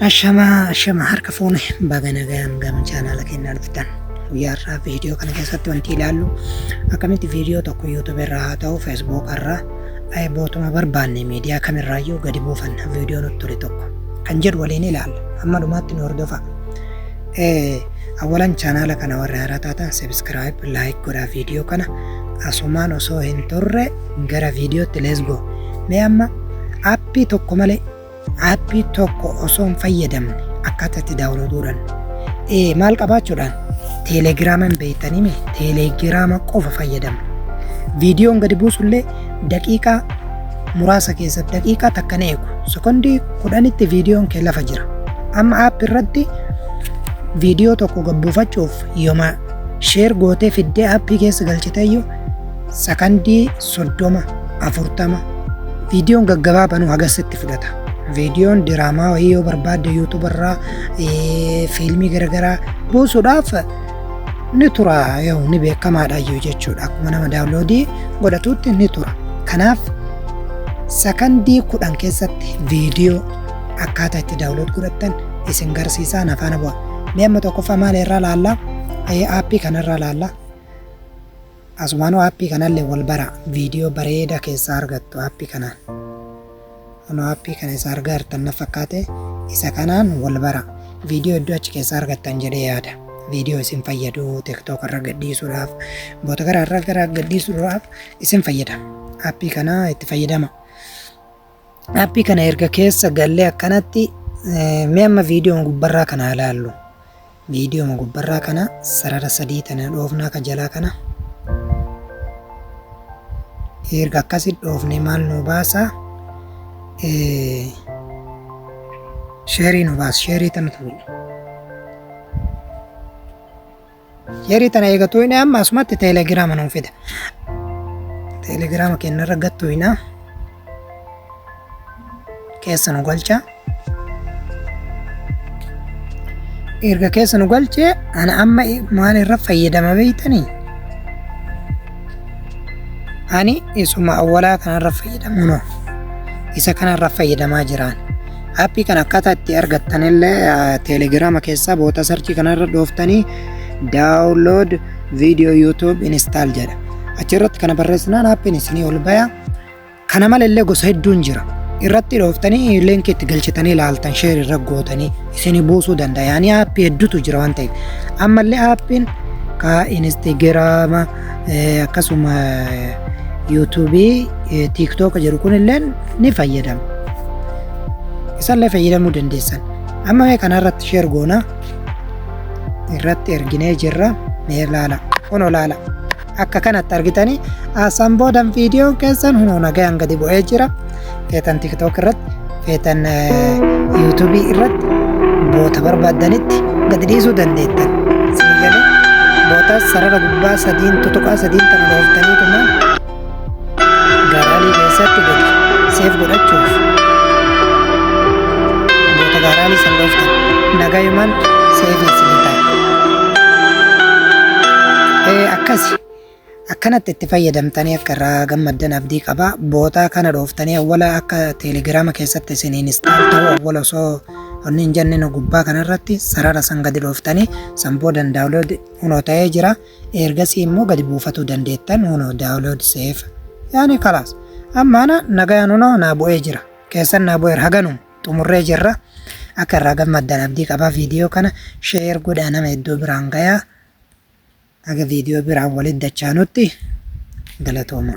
Ashamaa ashama harka fuune, baga nagaan gama chaanaala keenyaa dhuftan. Guyyaa har'aa viidiyoo kana keessatti wanti ilaallu akkamitti viidiyoo tokko YouTube irraa haa ta'u Facebook irraa, bootuma barbaanne miidiyaa kamirraayyuu gadi buufanna viidiyoo nutti tole tokko kan jedhu waliin ilaalla. Hamma dhumaatti nu hordofa. Awwalan chaanaala kana warri haaraa taatan subscribe, like godhaa viidiyoo kana. Asumaan osoo hin turre gara viidiyootti, let's go. Mee amma aappii tokko malee, aappii tokko osoo hin fayyadamne akkaataa itti download godhan, maal qabaachuudhaan, Teelegiraama hin beektanii mee, Teelegiraama qofa fayyadamna. Viidiyoon gadi buusullee daqiiqaa muraasa keessatti, daqiiqaa takka na eegu, sekondii 10tti viidiyoon kee lafa jira. Amma aappii irratti viidiyoo tokko gabbuufachuuf yooma share gootee fiddee aappii keessa galchiteeyyuu sakandii 30, 40, viidiyoon gaggabaabanuu hagasitti fudhata. Viidiyoon diraamaa wayii yoo barbaadde YouTube irraa fiilmii garaagaraa buusuudhaaf ni tura, yoo ni beekamaadha iyyuu jechuudha. Akkuma nama download godhatutti ni tura. Kanaaf sakandii 10 keessatti viidiyoo akkaataa itti download godhattan isin garsiisaa, na faana bu'a. Mee amma tokkoffaa maal irraa laallaa? Aappii kanarraa laallaa. Asumaanuu aappii kanallee wal bara, viidiyoo bareedaa keessaa argattu aappii kanaan. Kunoo aappii kana isa argaa jirtan na fakkaate, isa kanaan wal bara. Viidiyoo iddoo achi keessaa argattan jedhee yaada. Viidiyoo isin fayyadu TikTok irra gadhiisuudhaaf, boota gara irra gara gadhiisuudhaaf isin fayyada. Aappii kana itti fayyadama. Aappii kana erga keessa gallee akkanatti, mee amma viidiyoon gubbarraa kana ilaallu. Viidiyooma gubbarraa kana sarara sadii tana dhoofnaa, ka jalaa kana. Erga akkasi dhoofne maal nu baasa? Share nu baasa. Share tana tuqna. Share tana eega tuqne amma asumatti Teelegiraama nuu fida. Teelegiraama keenyarra gad tuqna. Keessa nu galcha. Erga keessa nu galchee, ana amma maal irra fayyadama beektanii? Ani isuma awwalaa kanarra fayyadamu no. Isa kanarra fayyadamaa jiraan. Aappii kana akkaataa itti argattanillee Teelegiraama keessaa boota search kanarra dhooftanii "download video YouTube install" jedha. Achirratti kana barreessinaan aappiin isinii ol baya. Kana malallee gosa hedduun jira. Irratti dhooftanii liinkii itti galchitanii ilaaltan, share irra gootanii isinii buusuu danda'a. Yaani aappii hedduutu jira waan ta'eef. Ammallee aappiin ka Instagiraama, akkasuma YouTubeii, TikTok jedhu kunillee ni fayyadama. Isallee fayyadamuu dandeessan. Amma mee kanarratti share goona. Irratti erginee jirra. Mee ilaala. Kunoo ilaala. Akka kanatti argitanii asaan boodan viidiyoon keessan hunoo nagayaan gadi bu'ee jira. Feetan TikTok irratti, feetan YouTubeii irratti, boota barbaaddanitti gadi dhiisuu dandeettan. Isin galee boota sarara gubbaa sadiin tutuqaa, sadiin tana dhooftaniituma gallery keessatti gadi save godhachuuf boota gallery san dhooftan nagayumaan save isinii ta'a. Akkasi akkanatti itti fayyadamtanii akka irraa gammaddan abdii qaba. Bootaa kana dhooftanii awwala akka Teelegiraama keessatti isiniin install ta'u, awwala osoo onni hin jenne gubbaa kanarratti sarara san gadi dhooftanii, san boodan download hunoo ta'ee jira. Ergasii immoo gadi buufatuu dandeettan, hunoo download save, yaani kalaas. Amma ana nagayaan hunoo naa bu'ee jira. Keessan naa bu'eera, haganuma xumurree jirra. Akka irraa gammaddan abdii qaba. Viidiyoo kana share godhaa, nama hedduu biraan gayaa. Haga viidiyoo biraan walitti dachaanutti galatooma.